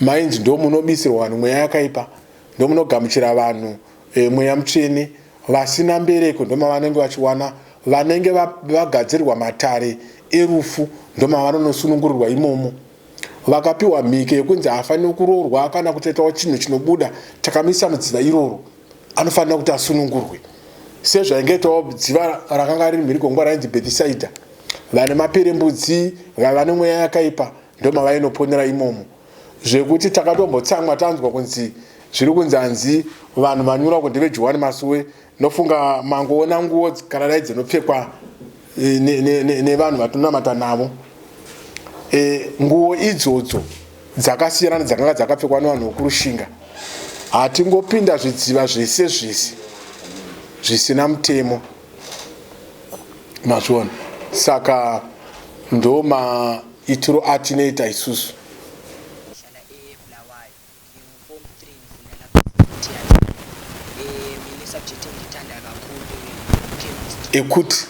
Mainzi ndo munobisirwa vanhu mweya yakaipa, ndo munogamuchira vanhu mweya mutsvene. Vasina mbereko ndomavanenge vachiwana, vanenge vagadzirwa matare erufu ndomavanonosunungurirwa imomo. Vakapiwa mhike yekunzi haafaniri kuroorwa kana kutoitawo chinhu chinobuda, takamisa mudziva iroro, anofanira kuti asunungurwe, sezvaingaitawo dziva rakanga riri mhiri kwengwa rainzi Bhethisaidha. Vane maperembudzi, vaiva nemweya yakaipa, ndomavainoponera imomo, zvekuti takatombotsamwa tanzwa kunzi zviri kunzi hanzi vanhu vanyura kuti ndeveJohani Masowe. Nofunga mangoona nguo kana dai dzinopfekwa nevanhu vatinonamata navo. Nguo idzodzo dzakasiyana nedzakanga dzakapfekwa nevanhu vokuRushinga. Hatingopinda zvidziva zvese zvese zvisina mutemo, mazviona? Saka ndo maitiro atinoita isusu. Ngihlala eBulawayo. Ngingu-form 3, ngifunda lapha eTiyani. Mina isubject engiyithanda kakhulu i-chemistry. Ekuti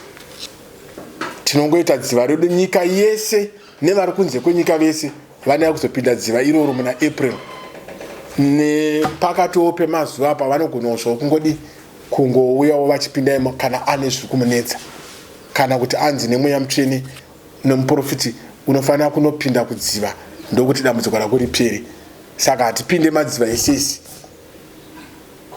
tinongoita dziva redu, nyika yese nevari kunze kwenyika vese vanouya kuzopinda dziva iroro muna April nepakatiwo pemazuva apa. Vanogonawo zvavo kungodi kungouyawo vachipinda imo kana ane zviri kumunetsa, kana kuti anzi nemweya mutsvene nomuprofiti unofanira kunopinda kudziva ndokuti dambudziko rako ripere. Saka hatipinde madziva esesi.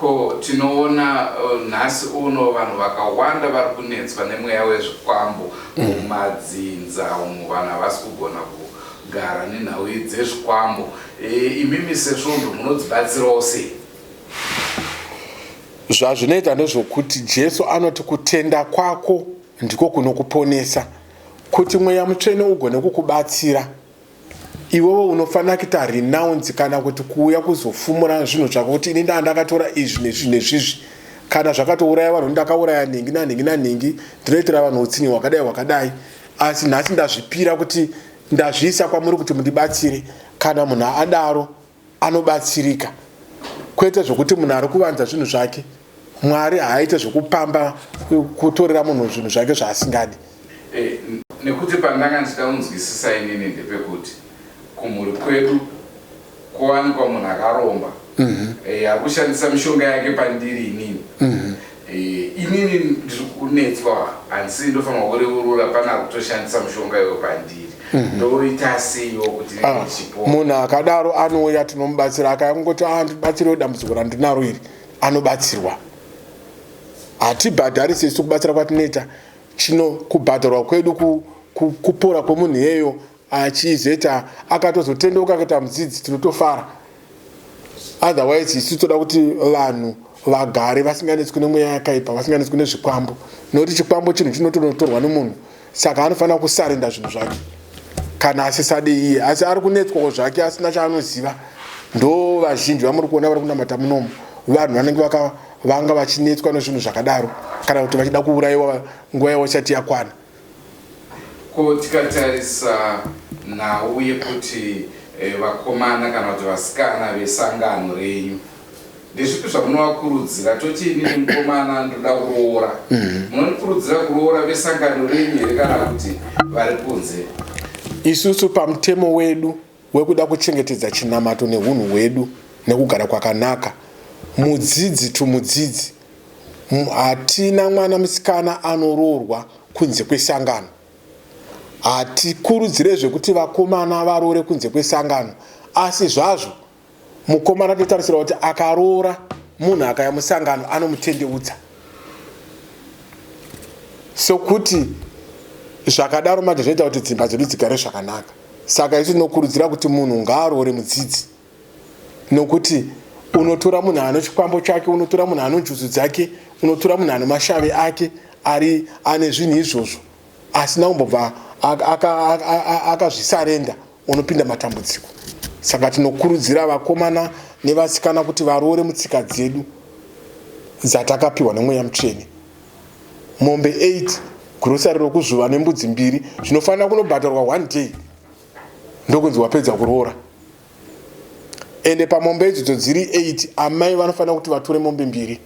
Ko tinoona nhasi uno vanhu vakawanda vari kunetswa nemweya wezvikwambo mumadzinza umu, vanhu havasi kugona kugara nenhau dzezvikwambo. Imimi sesvondo munodzibatsirawo sei? Zvazvinoita ndezvokuti Jesu anoti kutenda kwako ndiko kunokuponesa. Kuti Mweya Mutsvene ugone kukubatsira, iwewe unofanira kuita renounce kana kuti kuuya kuzofumura zvinhu zvako kuti ini ndaa ndakatora izvi nezvizvi nezvizvi. Kana zvakatouraya vanhu, ndakauraya nhingi nanhingi nanhingi, ndinoitira vanhu utsinye hwakadai hwakadai, asi nhasi ndazvipira kuti ndazviisa kwamuri kuti mundibatsire. Kana munhu adaro anobatsirika, kwete zvokuti munhu ari kuvanza zvinhu zvake. Mwari haaite zvokupamba kutorera munhu zvinhu zvake zvaasingadi. Nekuti pandanga ndichida kunzwisisa inini ndepekuti kumhuri kwedu kwowanikwa munhu akaromba ari kushandisa mishonga yake pandiri inini. Inini ndiri kunetswa, handisi ndofanirwa kureurura, pane ari kutoshandisa mushonga iwo pandiri. Ndoita seiwo kuti ndichipo? Munhu akadaro anouya, tinomubatsira. Akangoti ndibatsirewo dambudziko randinaro iri, anobatsirwa. Hatibhadharise isu kubatsira kwatinoita. Chino kubhadharwa kwedu kupora kwemunhu iyeyo, achizoita akatozotendeuka akaita mudzidzi, tinotofara. Otherwise isu toda kuti vanhu vagare vasinganetswi nemweya yakaipa, vasinganetswi nezvikwambo, nokuti chikwambo chinhu chinotonotorwa nemunhu, saka anofanira kusarenda zvinhu zvake kana asisade iye, asi ari kunetswawo zvake asina chaanoziva. Ndo vazhinji vamuri kuona vari kunamata munomu, vanhu vanenge vanga vachinetswa nezvinhu zvakadaro, kana kuti vachida kuurayiwa nguva yavo isati yakwana. Ko tikatarisa nhau yekuti vakomana kana kuti vasikana vesangano renyu, ndezvipi zvamunovakurudzira? Toti inini mukomana ndoda kuroora, munondikurudzira kuroora vesangano renyu here kana kuti vari kunze? Isusu pamutemo wedu wekuda kuchengetedza chinamato nehunhu hwedu nekugara kwakanaka, mudzidzi to mudzidzi, hatina mwana musikana anoroorwa kunze kwesangano. Hatikurudzire zvekuti vakomana varoore kunze kwesangano, asi zvazvo mukomana totarisira kuti akaroora munhu akaya musangano anomutendeutsa. Sokuti zvakadaro manje zvinoita kuti dzimba dzedu dzigare zvakanaka. Saka isu tinokurudzira kuti munhu ngaaroore mudzidzi, nokuti unotora munhu ano chikwambo chake, unotora munhu ano njuzu dzake, unotora munhu ano mashave ake, ari ane zvinhu izvozvo asina kumbobva akazvisarenda, unopinda matambudziko. Saka tinokurudzira vakomana nevasikana kuti varoore mutsika dzedu dzatakapiwa neMweya Mutsvene. Mombe 8, grocery rokuzvuva nembudzi 2 zvinofanira kunobhadharwa one day, ndokunzi wapedza kuroora. Ende pamombe idzodzo dziri 8, amai vanofanira kuti vatore mombe 2,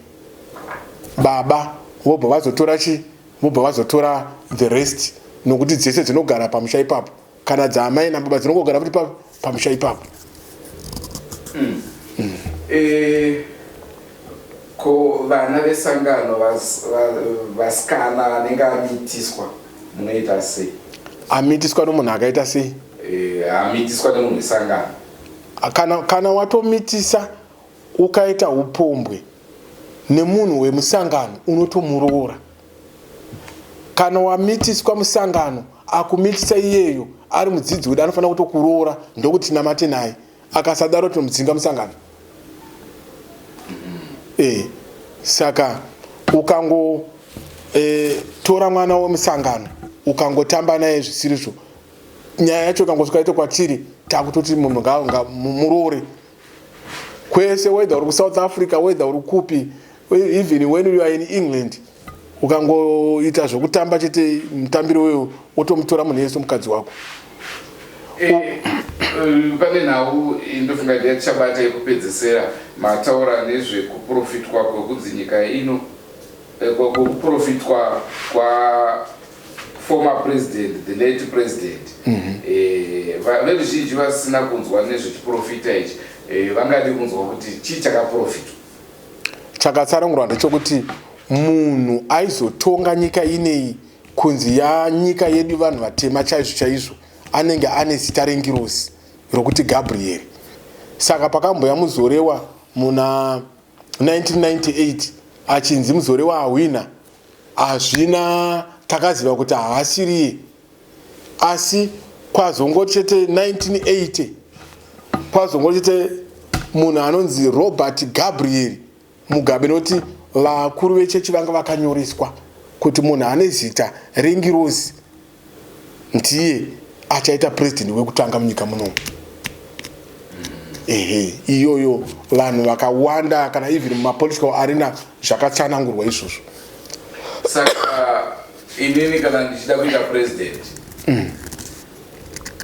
baba vobva vazotora chi vobva vazotora the rest, nokuti dzese dzinogara pamusha ipapo, kana dzaamai nababa dzinongogara futi pamusha ipapo. Ko vana vesangano vasikana vanenge amitiswa munoita sei? Amitiswa nomunhu akaita sei? Amitiswa nemunhu wesangano. Kana watomitisa ukaita upombwe nemunhu wemusangano, unotomuroora. Kana wamitiswa musangano, akumitisa iyeyo ari mudzidzi wedu, anofanira kutokuroora, ndokuti tinamate naye. Akasadaro tinomudzinga musangano. Saka ukango tora mwana wemusangano ukangotamba naye zvisirizvo, nyaya yacho ikangosvika ito kwatiri, takutoti munhu muroore kwese, whether uri kuSouth Africa, whether uri kupi, even when you are in England, ukangoita zvokutamba chete mutambiro weyo, wotomutora munhu yese mukadzi wako. Pane nhau ndofunga ndiyachabata yekupedzesera. Mataura nezvekuprofitwa kwekunzi nyika ino, kwekuprofitwa kwa former president, the late president. Veruzhinji vasina kunzwa nezvechiprofita ichi, vangadi kunzwa kuti chii chakaprofitwa? Chakatsanangurwa ndechekuti munhu aizotonga nyika ineyi, kunzi yanyika yedu vanhu vatema chaizvo chaizvo, anenge ane zita rengirozi rokuti Gabrieri. Saka pakamboya Muzorewa muna 1998 achinzi Muzorewa ahwina, hazvina takaziva kuti haasiriye. Asi kwazongoti chete 1980 kwazongoti chete munhu anonzi Robert Gabriel Mugabe, noti vakuru vechechi vanga vakanyoreswa kuti munhu ane zita rengirozi ndiye achaita president wekutanga munyika munomu. Ehe, iyoyo vanhu vakawanda kana even mumapolitical arena zvakatsanangurwa izvozvo. Saka inini kana ndichida kuita president,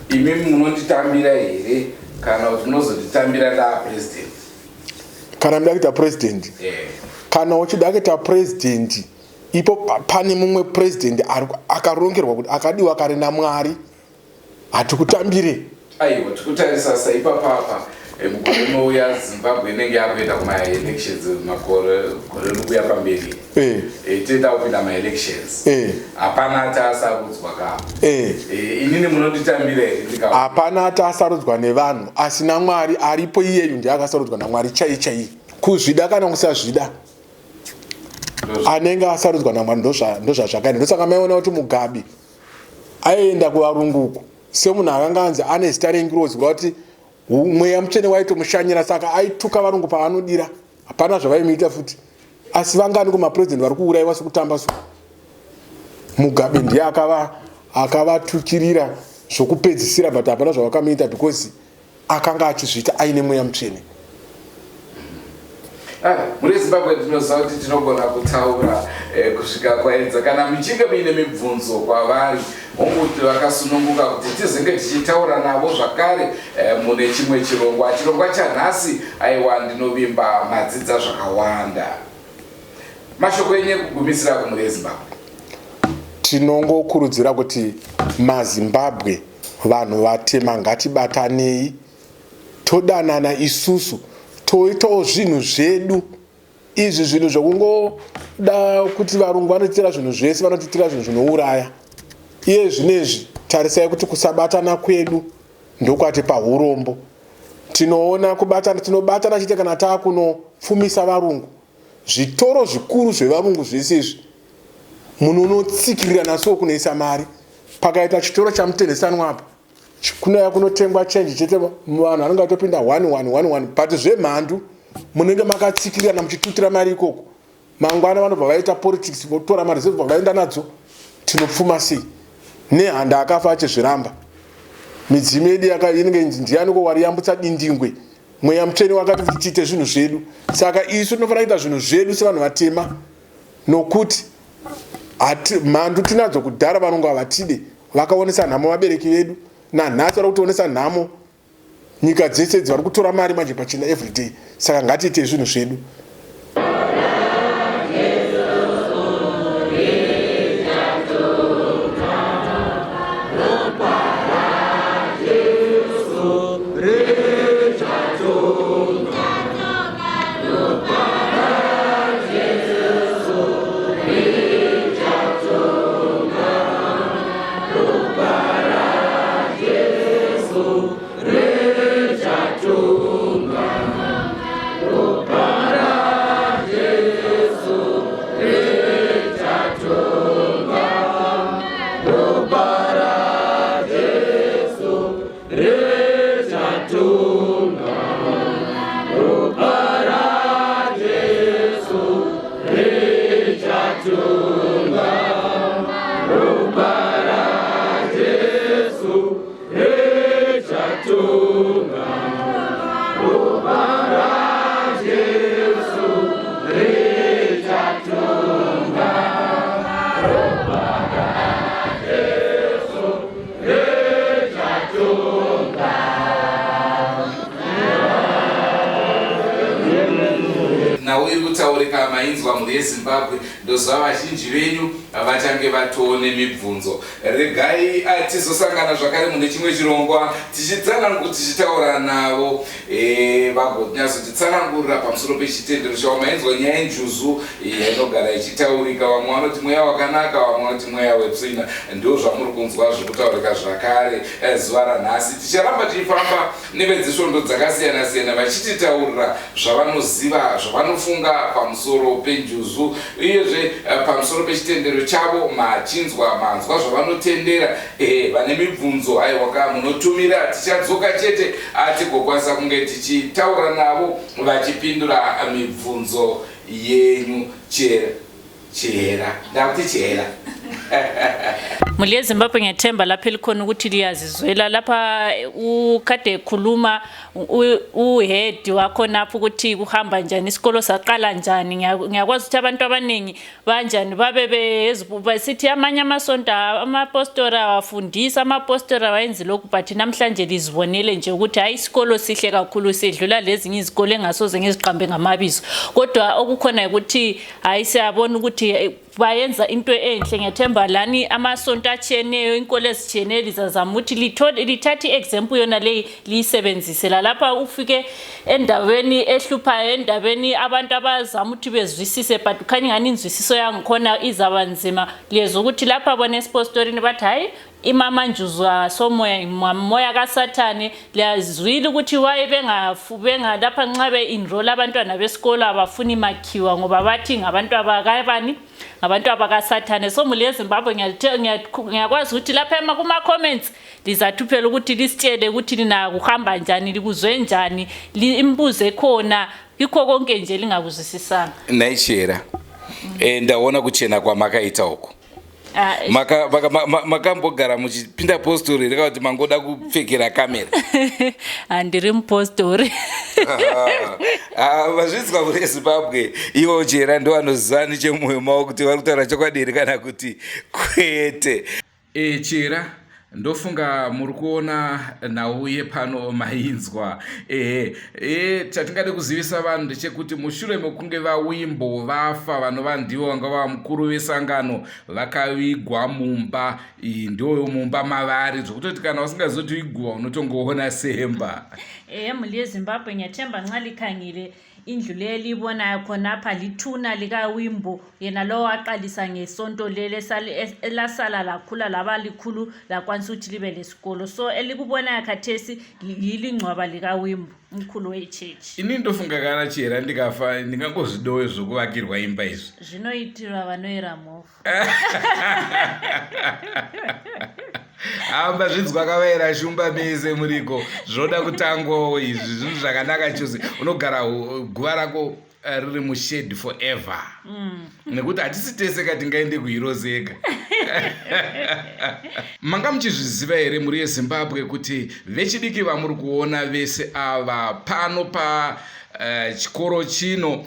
imimi munonditambira here kana kuti munozonditambira ndaa president? Kana muda kuita president, kana uchida kuita president, ipo pane mumwe president akarongerwa kuti akadiwa kare naMwari, hatikutambire. Aiwa, tikutarisa saipapapa mugore unouya Zimbabwe inenge yakuenda kumaelections, makore gore rikuya pamberi. Toenda kupinda maelections, hapana ati asarudzwa ka. Inini munonditambira here ndika? Hapana ati asarudzwa nevanhu, asi naMwari aripo. Iyeyu ndiye akasarudzwa naMwari chai chai, kuzvida kana kusazvida, anenge asarudzwa naMwari. Ndozvazvakaenda. Ndosaka maiona kuti Mugabe aienda kuvarungu uku semunhu akanga anzi ane zita rengirozi, kuda kuti mweya mutsvene waitomushanyira. Saka aituka varungu pavanodira, hapana zvavaimuita futi. Asi vangani kumapurezidendi vari kuurayiwa sekutamba? So Mugabe ndiye akavatukirira zvokupedzisira, but hapana zvavakamuita because akanga achizviita aine mweya mutsvene. Ah, muri Zimbabwe, ndinoziva kuti tinogona kutaura kusvika kwaedza. Kana muchinge muine mibvunzo kwavari, onguti vakasununguka kuti tizenge tichitaura navo zvakare mune chimwe chirongwa. Chirongwa chanhasi, aiwa, ndinovimba madzidza zvakawanda. Mashoko enyu ekugumisira kumhuri yeZimbabwe? Tinongokurudzira kuti maZimbabwe, vanhu vatema, ngatibatanei, todanana isusu, toitawo zvinhu zvedu. Izvi zvinhu zvokungoda kuti varungu vanotiitira zvinhu zvese, vanotiitira zvinhu zvinouraya. Iye zvinezvi tarisai kuti kusabatana kwedu ndokwati paurombo. Tinoona kubatana, tinobatana chete kana taakunopfumisa varungu. Zvitoro zvikuru zvevarungu zvese izvi munonotsikirira so kunoisa mari. Pakaita chitoro chamutendesanwa apa, kunouya kunotengwa chenji chete, vanhu vanenge vatopinda 1 1 1 1, but zvemhandu munenge makatsikirirana muchitutira mari ikoko. Mangwana vanobva vaita politics, votora mari dzebva vaenda nadzo. Tinopfuma sei? Nehanda akafa achizviramba. Midzimu yedu inenge inzi ndianiko wariyambutsa dindingwe? Mweya mutsvene wakati kuti tiite zvinhu zvedu. Saka isu tinofanira kuita zvinhu zvedu sevanhu vatema, nokuti mhandu tinadzo kudhara. Varungu havatide, vakaonesa nhamo vabereki vedu, nanhasi vari kutionesa nhamo. Nyika dzese idzi vari kutora mari manje pachena everyday. Saka ngatiite zvinhu zvedu. Nhau iri kutaurika mainzwa, mhuri yeZimbabwe. Ndoziva vazhinji venyu. Vachange vatoo nemibvunzo. Regai tizosangana zvakare mune chimwe chirongwa tichitaura navo e, vagonyatsotitsanangurira pamusoro pechitendero chavo. Mainzwa nyaya yenjuzu yainogara ichitaurika, vamwe vanoti mweya wakanaka, vamwe vanoti mweya wetsvina. Ndo zvamuri kunzwa zvekutaurika zvakare zuva ranhasi. Ticharamba tichifamba nevedzisvondo dzakasiyana-siyana vachititaurira zvavanoziva, zvavanofunga pamusoro penjuzu, uyezve pamusoro pechitendero chavo. Machinzwa, manzwa zvavanotendera. Ehe, vane mibvunzo, aiwa ka, munotumira. Tichadzoka chete tigokwanisa kunge tichitaura navo vachipindura mibvunzo yenyu. Chera chera, ndakuti chera. Mhuri yeZimbabwe, ngethemba lapho elikhona ukuthi liyazizwela lapha ukade ekhuluma uhead wakhonapho ukuthi kuhamba njani, isikolo saqala njani. Ngiyakwazi ukuthi abantu abaningi banjani babe besithi amanye amasonto amapostori awafundisi, amapostori awayenzi lokhu, but namhlanje lizibonele nje ukuthi hayi, isikolo sihle kakhulu, sidlula lezinye izikolo engasoze ngiziqambe ngamabizo. Kodwa okukhona ukuthi hayi, siyabona ukuthi bayenza into enhle. Ngiyethemba lani amasonto atshiyeneyo, inkolo ezitshiyeneyo, lizazama ukuthi lithathe i-example yona leyi, liyisebenzise lalapha ufike endaweni ehluphayo, endabeni abantu abazama ukuthi bezwisise, but kukhanya ingani inzwisiso yangikhona izaba nzima. Liyezwa ukuthi lapha bona esipostorini bathi hayi, imamanjuzu asomoya, moya kaSathane. Liyazwile ukuthi waye benga lapha nxa be-enroll abantwana besikolo abafuni makhiwa ngoba bathi ngabantu abakabani, ngabantu abakaSathane. So muli yeZimbabwe, ngiyakwazi ukuthi lapha kuma-comments lizathuphela ukuthi lisitshele ukuthi lina kuhamba njani, likuzwe njani, imibuzo ekhona, yikho konke nje lingakuzwisisanga. Naichera, ndaona kuchena kwamakaita uku. Ah, Makambogara muchipinda postori here, kana kuti mangoda kupfekera kamera? Handiri mupostori. Ah, vazvinzwa kuri Zimbabwe, ivo Chera ndo vanoziva nechemumwoyo mavo kuti vari kutaura chokwadi here kana kuti kwete. Chera, ndofunga muri kuona nhau yepano, mainzwa. Ehe, chatingade kuzivisa vanhu ndechekuti mushure mekunge vaWimbo vafa, vanova ndivo vanga vava mukuru vesangano, vakavigwa mumba iyi. Ndoyo mumba mavari, zvokutoti kana usingazoti iguva unotongoona semba. Ehe, mhuri yeZimbabwe, ngiyathemba nxa likhangile indlu le eliyibonayo khonapha lithuna likaWimbo, yena lowo waqalisa ngesonto leli elasala lakhula laba likhulu, lakwanisa ukuthi libe lesikolo. So elikubonayo khathesi yilingcwaba likaWimbo, umkhulu wechechi. Ini ndofunga kana Chera ndikafa ndingangozvidowe zvokuvakirwa imba izvi. Zvinoitirwa vanoyera mhofu. Hamba zvinzwa kavaira shumba mese muriko, zvoda kutangwawo izvi. Zvinhu zvakanaka chose, unogara guva rako riri mushed forever. Nekuti hatisi tese katingaende kuHeroes Acre. Manga muchizviziva here, mhuri yeZimbabwe, kuti vechidiki vamuri kuona vese ava pano pa chikoro chino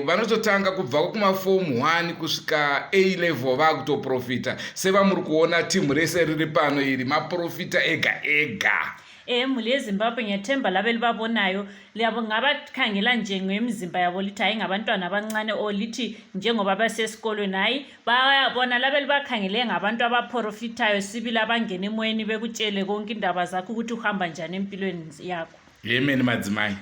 vanototanga kubva kumafomu 1 kusvika A level vakutoprofita, sevamuri kuona timu rese riri pano iri, maprofita ega ega? Mhuri yeZimbabwe, ngiyathemba laba elibabonayo ngabakhangela nje ngemizimba yabo lithi hayi, ngabantwana abancane, or lithi njengoba basesikolweni, hayi, bayabona laba elibakhangele ngabantu abaprofithayo sibili, abangena emoyeni bekutshele konke indaba zakho ukuthi uhamba njani empilweni yakho. Yemeni madzimai.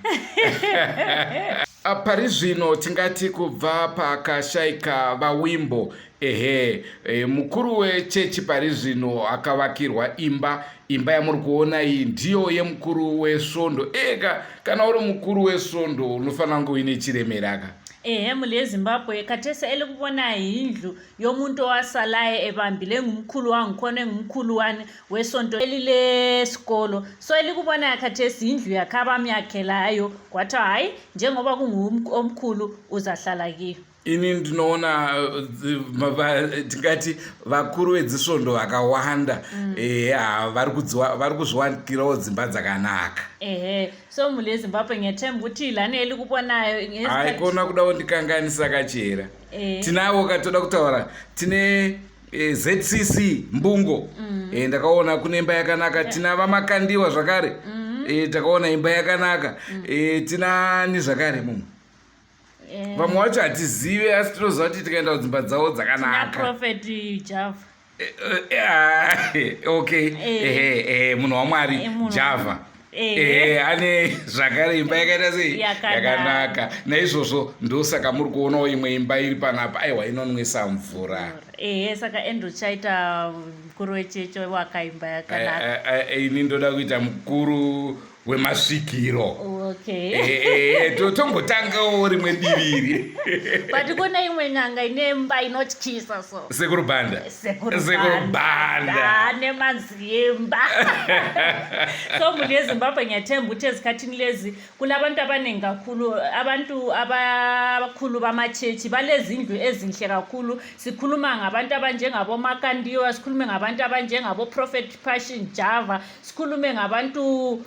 Pari zvino tingati kubva pakashaika vaWimbo, ehe, mukuru wechechi pari zvino akavakirwa imba. Imba yamuri kuona iyi ndiyo yemukuru wesvondo ega. Kana uri mukuru wesvondo unofanira kunge uine chiremeraka. Ehe, mhuri yeZimbabwe, khathesi elikubonayo yindlu yomuntu owasalayo ebambile, ngumkhulu wangikhona, engumkhulu wani wesonto elilesikolo. So elikubonayo khathesi yindlu yakhe abamyakhelayo, kwathiwa hhayi, njengoba kungumkhulu uzahlala kiyo. Ini ndinoona tingati vakuru vedzisvondo vakawanda vari kuzviwakirawo dzimba dzakanaka. Ehe, so mhuri yeZimbabwe, ngiyethemba ukuthi lani elikubonayo Haikona kudawo ndikanganisa kachera. Tinavo katoda kutaura, tine ZCC Mbungo. Ndakaona kune imba yakanaka. Tina vaMakandiwa zvakare. Takaona imba yakanaka. Tinani zvakare mumwe? Eh. Vamwe vacho hatizive asi tinoziva kuti tikaenda kudzimba dzavo dzakanaka. Prophet Java. Eh, eh, okay. Ehe, munhu waMwari Java. Ehe, ane zvakare imba yakaita sei? Yakanaka. Naizvozvo ndosaka muri kuonawo imwe imba iri panapa, aiwa inonwisa mvura. Ehe, saka Andrew chaita mukuru wechechi wakaimba yakanaka. Ini ndoda kuita mukuru wemasvikiro. Okay. Tombotangawo rimwe diviri. But kune imwe n'anga ine mba inotyisa so. Sekuru Banda. Sekuru Banda. Nemazimba. So mhuri yeZimbabwe ngiyathemba ukuthi ezikhathini lezi kulabantu abaningi kakhulu, abantu abakhulu bamachechi balezindlu ezinhle kakhulu. Sikhuluma ngabantu abanjengaboMakandiwa, sikhulume ngabantu abanjengabo-Prophet Passion Java, sikhulume ngabantu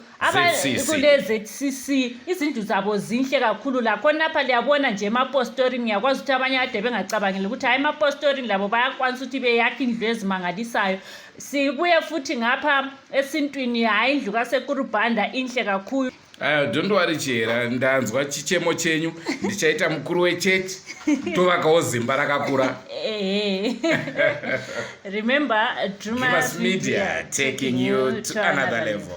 kule ZCC. Izindlu zabo zinhle kakhulu. Lakhonapha liyabona nje emapostorini, ngiyakwazi ukuthi abanye kade bengacabangeli ukuthi hayi emapostorini labo bayakwanisa ukuthi beyakhe indlu ezimangalisayo. Sibuye futhi ngapha esintwini, hayi indlu kaSekuru Banda inhle kakhulu. Don't worry Chihera, ndanzwa chichemo chenyu, ndichaita mukuru wechechi tovakawo zimba rakakura. Remember, Drumas Media taking you to another level.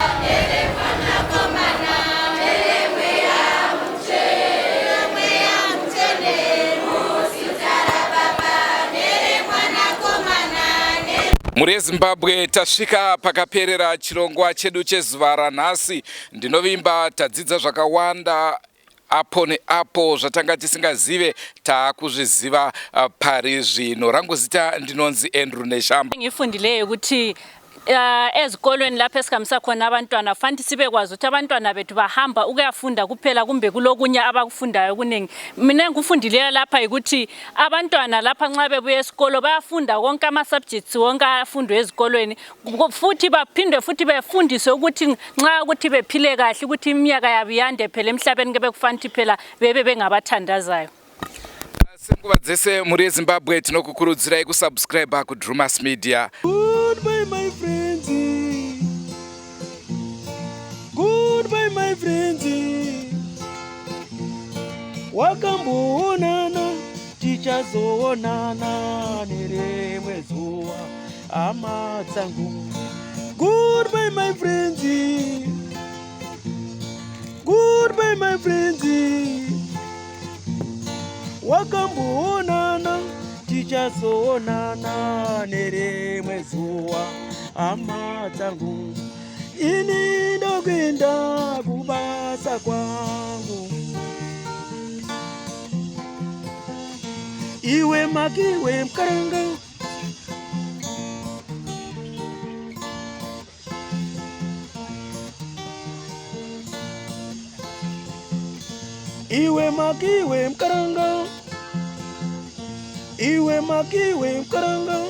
Mhuri yeZimbabwe, tasvika pakaperera chirongwa chedu chezuva ranhasi. Ndinovimba tadzidza zvakawanda apo neapo zvatanga tisingazive taakuzviziva pari zvino. Rangu zita ndinonzi Andrew Neshamba. Ngifundileyo ukuthi ezikolweni lapho esikhambisa khona abantwana fanele sibekwazi ukuthi abantwana bethu bahamba ukuyafunda kuphela kumbe kulokunye abakufundayo okuningi. Mina engikufundileyo lapha yikuthi abantwana lapha nxa bebuya esikolo bayafunda konke ama-subjects wonke afundwe ezikolweni, futhi baphinde futhi befundiswe ukuthi nxa ukuthi bephile kahle ukuthi iminyaka yabo yande phela emhlabeni, kebe kufanele ukuthi phela bebe bengabathandazayo. Senguva dzese mhuri yeZimbabwe, tinokukurudzirai kusubscribe kuDrumas Media. Goodbye my friends. Goodbye my friends. Wakamboonana, tichazoonana nerimwe zuva, hama dzangu. Goodbye my friends. Goodbye my friends. Wakamboonana, tichazoonana nerimwe zuva, hama dzangu. Ini ndokuenda kubasa kwangu. Iwe makiwe mkaranga. Iwe makiwe mkaranga. Iwe makiwe mkaranga.